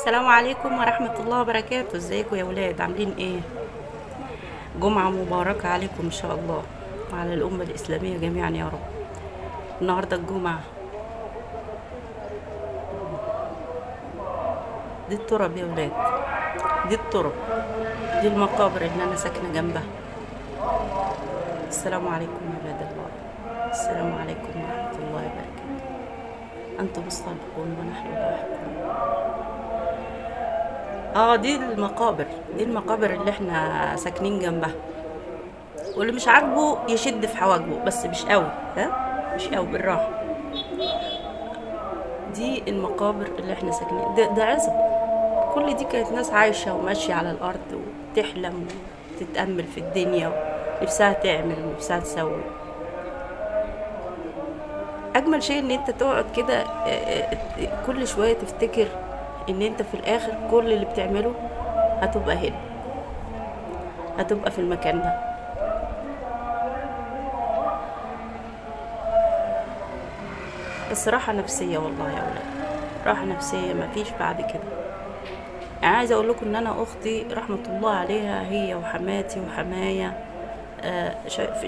السلام عليكم ورحمة الله وبركاته. ازيكم يا ولاد؟ عاملين ايه؟ جمعة مباركة عليكم ان شاء الله وعلى الأمة الإسلامية جميعا يا رب. النهاردة الجمعة، دي التراب يا ولاد، دي التراب، دي المقابر اللي أنا ساكنة جنبها. السلام عليكم يا عباد الله، السلام عليكم ورحمة الله وبركاته. أنتم السابقون ونحن اللاحقون. دي المقابر، دي المقابر اللي احنا ساكنين جنبها. واللي مش عاجبه يشد في حواجبه، بس مش قوي، ها، مش قوي، بالراحة. دي المقابر اللي احنا ساكنين، ده عزب. كل دي كانت ناس عايشة وماشية على الأرض وتحلم وتتأمل في الدنيا ونفسها تعمل ونفسها تسوي. أجمل شيء إن أنت تقعد كده، كل شوية تفتكر إن أنت في الآخر كل اللي بتعمله هتبقى هنا، هتبقى في المكان ده. بس راحة نفسية والله يا ولاد، راحة نفسية مفيش بعد كده. عايزة أقول لكم إن أنا أختي رحمة الله عليها هي وحماتي وحماية،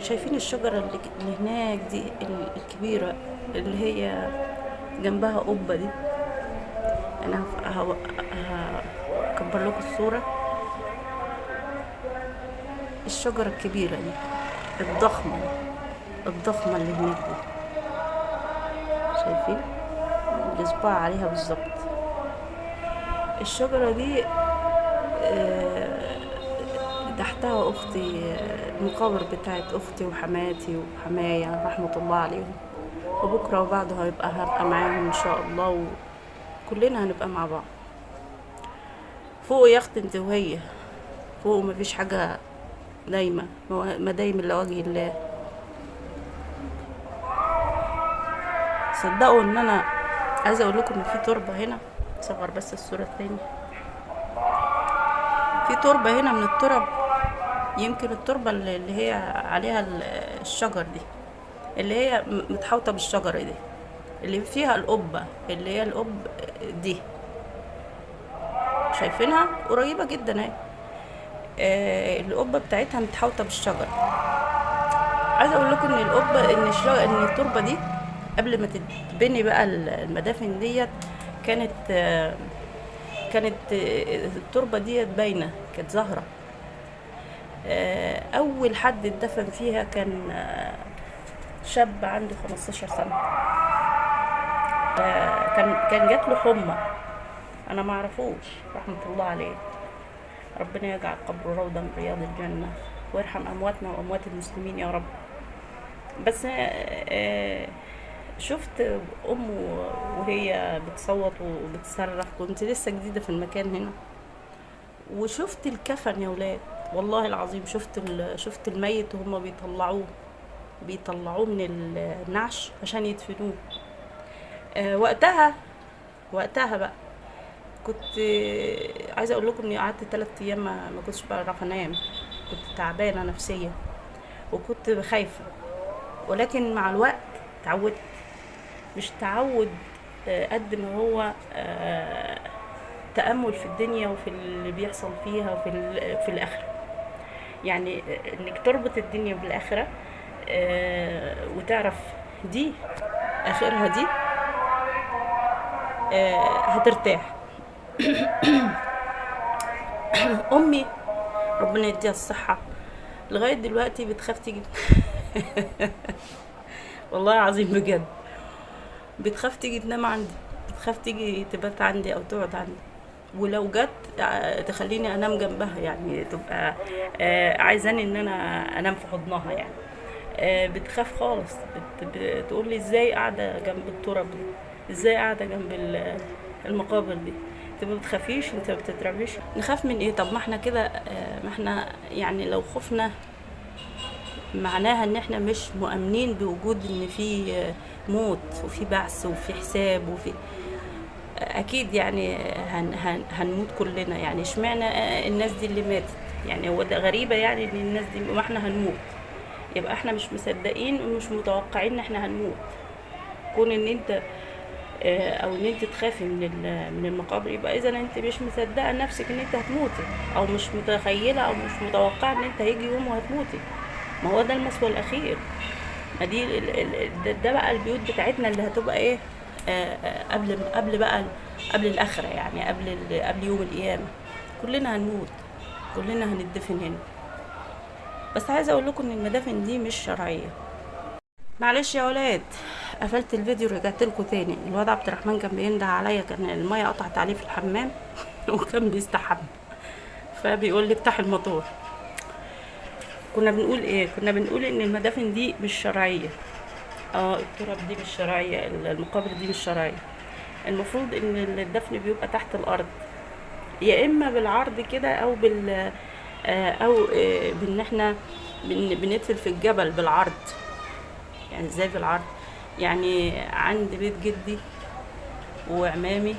شايفين الشجرة اللي هناك دي الكبيرة اللي هي جنبها قبة دي؟ أنا هكبر لكم الصورة. الشجرة الكبيرة دي الضخمة دي، الضخمة اللي هناك دي، شايفين الإصبع عليها بالظبط. الشجرة دي، تحتها أختي، المقابر بتاعت أختي وحماتي وحماية رحمة الله عليهم. وبكرة وبعده هبقى معاهم إن شاء الله، وكلنا هنبقى مع بعض. فوق يا أختي انت وهي، فوق مفيش حاجة دايمة، ما دايم إلا وجه الله. صدقوا إن أنا عايزة أقول لكم إن في تربة هنا، صغر بس الصورة التانية، في تربة هنا من الترب، يمكن التربة اللي هي عليها الشجر دي، اللي هي متحوطة بالشجر دي، اللي فيها القبة، اللي هي القب دي، شايفينها قريبة جدا اهي. القبة بتاعتها متحوطة بالشجر. عايزة اقول لكم ان القبة، ان الشجر، ان التربة دي قبل ما تتبني بقى المدافن ديت، كانت التربة ديت باينة، كانت ظاهرة. أول حد اتدفن فيها كان شاب عنده 15 سنة. كان جات له حمى، أنا ما أعرفوش، رحمة الله عليه، ربنا يجعل قبره روضة من رياض الجنة ويرحم أمواتنا وأموات المسلمين يا رب. بس شفت أمه وهي بتصوت وبتصرخ، كنت لسه جديدة في المكان هنا، وشفت الكفن يا ولاد، والله العظيم شفت الميت وهم بيطلعوه من النعش عشان يدفنوه. وقتها بقى كنت عايزة أقول لكم إني قعدت 3 أيام ما كنتش بعرف أنام، كنت تعبانة نفسيا وكنت خايفة، ولكن مع الوقت تعودت. مش تعود، قد ما هو تأمل في الدنيا وفي اللي بيحصل فيها وفي في الآخرة. إنك تربط الدنيا بالآخرة، وتعرف دي آخرها دي، هترتاح. أمي ربنا يديها الصحة لغاية دلوقتي بتخاف تيجي والله العظيم بجد بتخاف تيجي تنام عندي، بتخاف تيجي تبات عندي أو تقعد عندي، ولو جت تخليني أنام جنبها، تبقى عايزاني إن أنا أنام في حضنها. بتخاف خالص، بتقول لي إزاي قاعدة جنب التراب دي، إزاي قاعدة جنب المقابر دي، انت ما بتخافيش، انت ما بتترعبيش. نخاف من ايه؟ طب ما احنا كده، ما احنا لو خفنا معناها ان احنا مش مؤمنين بوجود ان في موت وفي بعث وفي حساب وفي اكيد هنموت كلنا. اشمعنى الناس دي اللي ماتت؟ هو ده غريبة ان الناس دي، ما احنا هنموت، يبقى احنا مش مصدقين ومش متوقعين ان احنا هنموت. كون ان انت او ان انت تخافي من المقابر، يبقى اذا انت مش مصدقه نفسك ان انت هتموتي، او مش متخيله او مش متوقعه ان انت هيجي يوم وهتموتي. ما هو ده المثوى الاخير. ما دي ده بقى البيوت بتاعتنا اللي هتبقى ايه، قبل بقى قبل الاخرة، يعني قبل يوم القيامة. كلنا هنموت، كلنا هندفن هنا. بس عايزه اقول لكم ان المدافن دي مش شرعية. معلش يا ولاد قفلت الفيديو رجعت لكم تاني. الواد عبد الرحمن كان بينده عليا، كان المية قطعت عليه في الحمام وكان بيستحمى، فبيقول لي افتح الموتور. كنا بنقول ايه؟ كنا بنقول ان المدافن دي مش شرعية. التراب دي مش شرعية، المقابر دي مش شرعية. المفروض ان الدفن بيبقى تحت الارض، يا اما بالعرض كده او بال، او، بان احنا بندفن في الجبل بالعرض. يعني ازاي بالعرض؟ يعني عند بيت جدي وعمامي،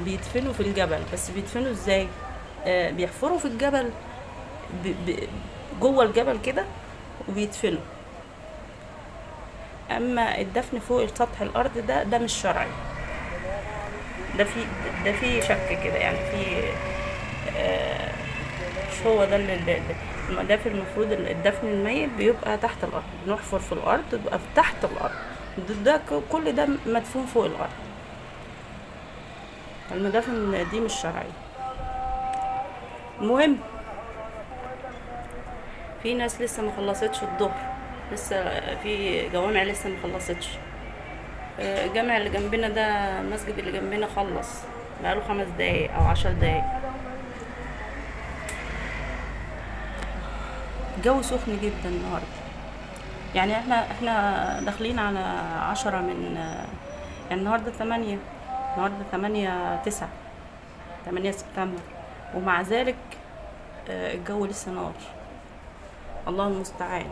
بيدفنوا في الجبل. بس بيدفنوا ازاي؟ بيحفروا في الجبل، جوه الجبل كده وبيدفنوا. اما الدفن فوق سطح الارض ده مش شرعي، ده في شك كده، يعني في، مش هو ده اللي، ده في المفروض الدفن الميت بيبقى تحت الارض، بنحفر في الارض بيبقى في تحت الارض، ده كل ده مدفون فوق الارض. المدافن دي مش شرعية. المهم في ناس لسه ما خلصتش الظهر، لسه في جوامع لسه ما خلصتش. الجامع اللي جنبنا ده، المسجد اللي جنبنا خلص بقاله 5 دقايق او 10 دقايق. الجو سخن جدا النهارده، يعني احنا داخلين على 10 من، يعني النهارده 8، النهارده 8 9، 8 سبتمبر، ومع ذلك، الجو لسه نار. الله المستعان.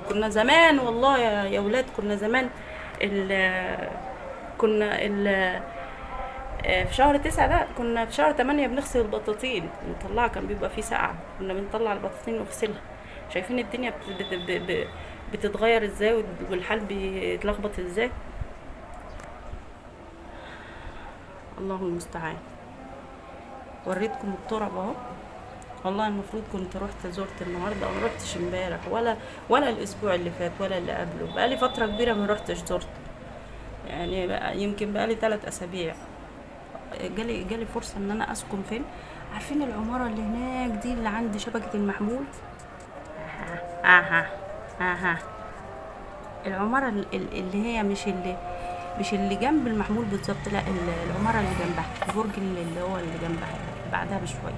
كنا زمان والله يا ولاد، كنا زمان كنا في شهر 9 ده، كنا في شهر 8 بنغسل البطاطين، بنطلعها، كان بيبقى فيه سقعة، كنا بنطلع البطاطين ونغسلها. شايفين الدنيا بتتغير ازاي والحال بيتلخبط ازاي. الله المستعان. وريتكم التراب اهو. والله المفروض كنت رحت زرت النهارده، ما رحتش امبارح ولا الاسبوع اللي فات ولا اللي قبله، بقالي فترة كبيرة ما رحتش زرت، يعني يمكن بقالي 3 اسابيع. جالي فرصة ان انا اسكن فين؟ عارفين العمارة اللي هناك دي اللي عند شبكة المحمول؟ العمارة اللي هي مش اللي جنب المحمول بالظبط، لا، العمارة اللي جنبها، البرج اللي هو اللي جنبها بعدها بشوية.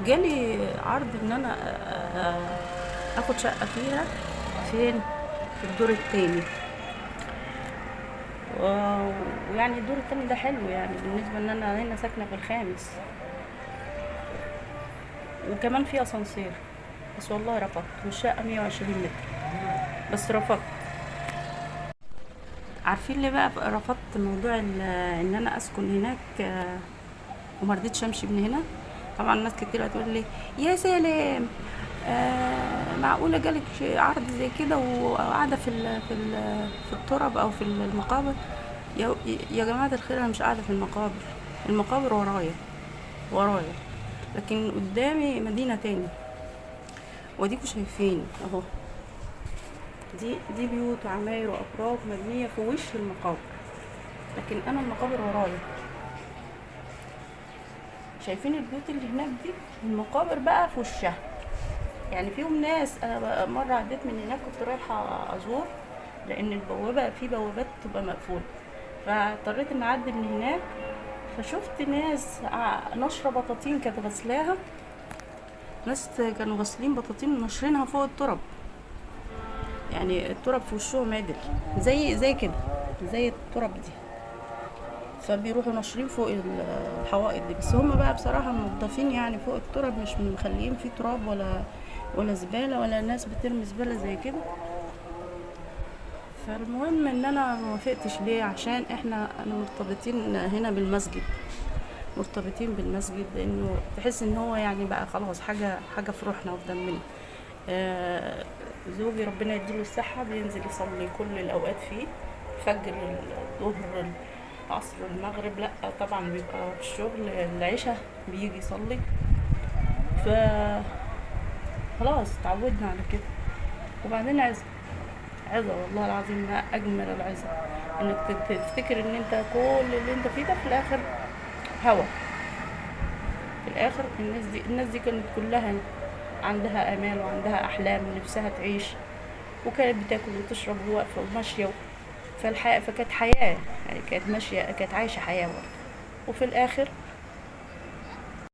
جالي عرض ان انا اخد شقة فيها، فين؟ في الدور التاني. ويعني الدور التاني ده حلو بالنسبة ان انا هنا ساكنة في الخامس، وكمان في اسانسير. بس والله رفضت، والشقة 120 متر، بس رفضت. عارفين ليه بقى رفضت موضوع ان انا اسكن هناك، وما رضيتش امشي من هنا؟ طبعا ناس كتير هتقول لي يا سلام، معقولة جالك عرض زي كده وقاعدة في التراب او في المقابر؟ يا جماعة الخير، انا مش قاعدة في المقابر، المقابر ورايا، لكن قدامي مدينة تاني. واديكوا شايفين اهو، دي بيوت وعماير وابراج مبنية في وش المقابر، لكن انا المقابر ورايا. شايفين البيوت اللي هناك دي؟ المقابر بقى في وشها، يعني فيهم ناس. انا بقى مرة عديت من هناك كنت رايحة ازور، لان البوابة في بوابات تبقى مقفولة، فاضطريت ان اعدي من هناك، فشفت ناس نشره بطاطين كانت غسلاها، ناس كانوا غاسلين بطاطين ونشرينها فوق التراب، يعني التراب في وشهم عدل زي كده، زي التراب دي، فبيروحوا ناشرين فوق الحوائط دي. بس هم بقى بصراحة منظفين فوق التراب، مش مخليين فيه تراب ولا زبالة ولا ناس بترمي زبالة زي كده. فالمهم ان انا ما وافقتش ليه؟ عشان انا مرتبطين هنا بالمسجد، مرتبطين بالمسجد، لانه تحس ان هو بقى خلاص حاجة في روحنا وفي دمنا. زوجي ربنا يديله الصحة بينزل يصلي كل الاوقات فيه الفجر، الظهر، العصر، المغرب، لا طبعا بيبقى في الشغل. العشاء بيجي يصلي. ف خلاص اتعودنا على كده. وبعدين عظة، عظة والله العظيم ما أجمل العظة، إنك تفتكر إن أنت كل اللي أنت فيه ده في الآخر هوا. في الآخر الناس دي كانت كلها عندها آمال وعندها أحلام ونفسها تعيش، وكانت بتاكل وتشرب وواقفة وماشية فالحياة، فكانت حياة يعني، كانت ماشية، كانت عايشة حياة برضه. وفي الآخر